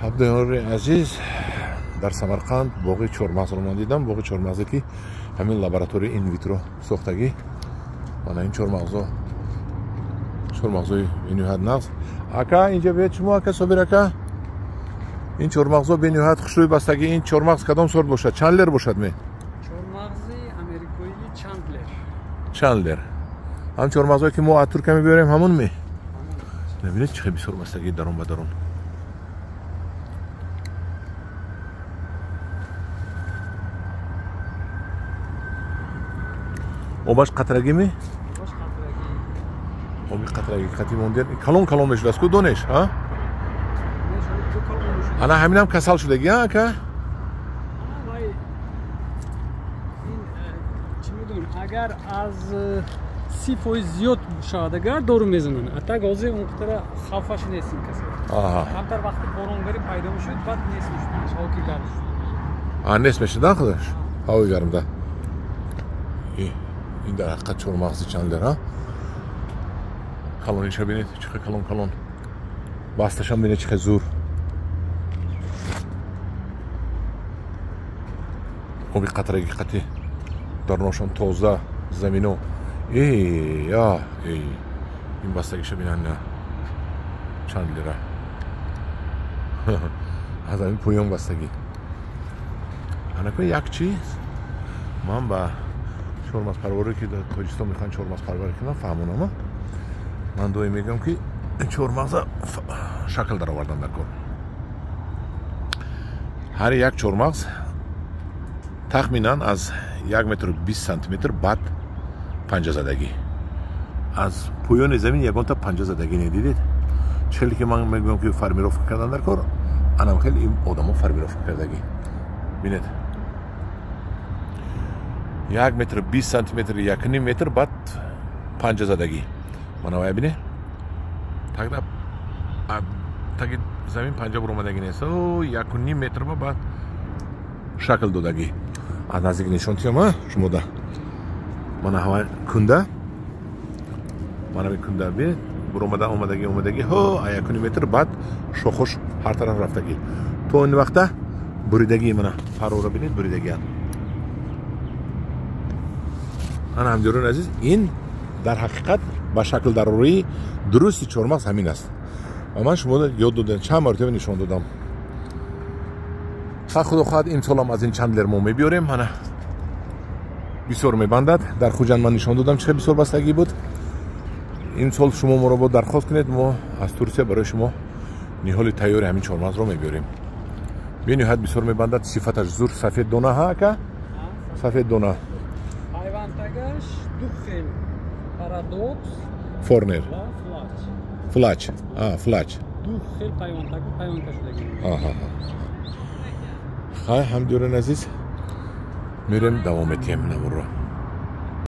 Ҳамдиёри азиз, дар Самарқанд боғи чормағзро ман дидам. Боғи чормағзе ки ҳамин лабораторияи инвитро сохтагӣ. Мана ин чормағзо, чормағзои бениҳоят нағз. Ака, инҷа биёед шумо, ака Собир ака. Ин чормағзо бениҳоят хушрӯй бастагӣ. Ин чормағз кадом сорт бошад? Чандлер бошад ме? Чормағзи америкоии Чандлер. Чандлер. Ҳам чормағзое ки мо аз Туркия мебиёрем, ҳамон ме? Набинед, чӣ хел бисёр бастагӣ дарун ба дарун. Обаш қатрагӣ ме? Оби қатрагӣ қати мондер. Калон калон мешудааст ку донеш, ҳа? Ана ҳаминам касал шудагӣ, а ака? Агар аз 30% зиёд шавад, агар дору мезананд. А так ҳозир он қадара хавфаш нест ин касал. Камтар вақти боронгарӣ пайдо мешуд, баъд нест мешуд, ҳавои гарм шуд. А нест мешуд, худаш? Ҳавои гармда. Ин дар ҳақиқат чормағзи Чандлер, ҳа? Калониша бинед, чӣ хел калон калон. Басташам бинед, чӣ хел зур. Оби қатраги қати дарношон тоза, замино. Эй, я, эй. Ин бастагиша бинанд, на. Чандлера. Аз ҳамин поён бастагӣ. Анако як чиз ман ба чормағзпарваре ки дар Тоҷикистон мехоҳанд чормағзпарварӣ кунанд фаҳмонам. Ман доим мегӯям ки чормағза шакл даровардан дар кор. Ҳар як чормағз тахминан аз 1 метру 20 сантиметр баъд панҷазадагӣ. Аз поёни замин ягонта панҷазадагӣ недидед. Чӣ ки ман мегӯям ки формировка кардан дар кор, анам хел ин одамо формировка кардагӣ. Бинед, 1 метр 20 сантиметр, 1,5 метр баъд панҷазадагӣ. Мана вая бине, тагда таги замин панҷа буромадагӣ нест. 1,5 метр ба баъд шакл додагӣ. Аз наздик нишон тиём, шумода. Мана ҳава кунда, мана ми кунда бинед, буромада омадагӣ омадагӣ, ҳо 1,5 метр баъд шохош ҳар тараф рафтагӣ. То ин вақта буридагӣ, мана парора бинед, буридагианд. Ана ҳамдиёрони азиз, ин дар ҳақиқат ба шакл дарории дурусти чормағз ҳамин аст. Ва ман шуморо ёд додам, чанд маротиба нишон додам. Ха, худо хоҳад, имсолам аз ин Чандлер мо мебиёрем. Ана бисёр мебандад. Дар Хуҷанд ман нишон додам, чӣ хел бисёр бастагӣ буд. Имсол шумо моро бо дархост кунед, мо аз Турсия барои шумо ниҳоли тайёри ҳамин чормағзро мебиёрем. Бениҳоят бисёр мебандад, сифаташ зур, сафед дона, ҳа ака? Сафед дона. Пайвандагаш ду хел: парадокс, Форнер, ва флач. Флач, а флач. Ду хел пайвандтаг, пайвандта шудагӣ. Аҳа. Хай, ҳамдиёрони азиз, мерем давом метиҳем наворро.